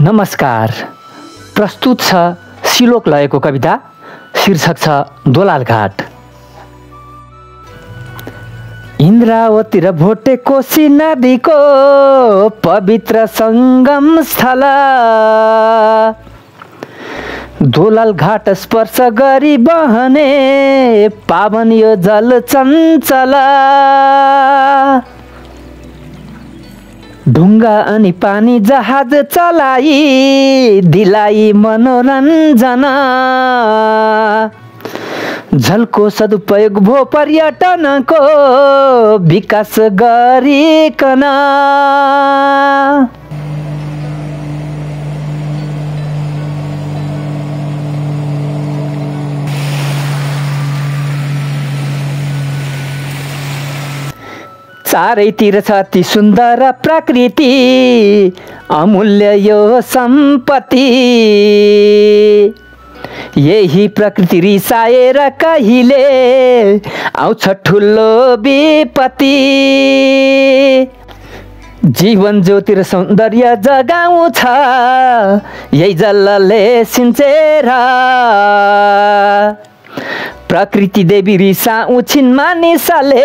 नमस्कार। प्रस्तुत छ श्लोक लयको कविता। शीर्षक छ दोलाल घाट। इन्द्रावती र भोटे कोशी नदीको पवित्र संगम स्थल, दोलाल घाट स्पर्श गरी बहने पावन यो जल चञ्चल। ढुङ्गा अनि पानी जहाज चलाई दिलाई मनोरञ्जन, जलको सदुपयोग भो पर्यटनको विकास गरिकन। चारैतिर छ अति सुन्दर प्रकृति, अमूल्य यो सम्पत्ति। यही प्रकृति रिसाएर कहिले आउँछ ठुलो विपत्ति। जीवन ज्योति र सौन्दर्य जगाउँछ यही जलले सिन्चेर। प्रकृति देवी रिसाउँछिन् मानिसले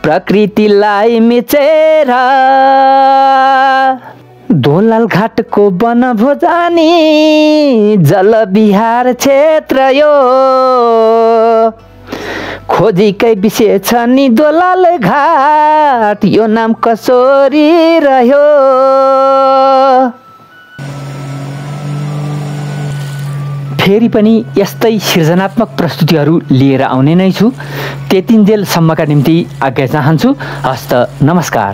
प्रकृतिलाई मिचेर। दोलाल घाटको वनभोजनी जलविहार क्षेत्र यो, खोजीकै विषय छ नि दोलाल घाट, यो नाम कसरी रह्यो। फेरि पनि यस्तै सृजनात्मक प्रस्तुतिहरू लिएर आउने नै छु। त्यतिन्जेलसम्मका निम्ति आज्ञा चाहन्छु। हस्त नमस्कार।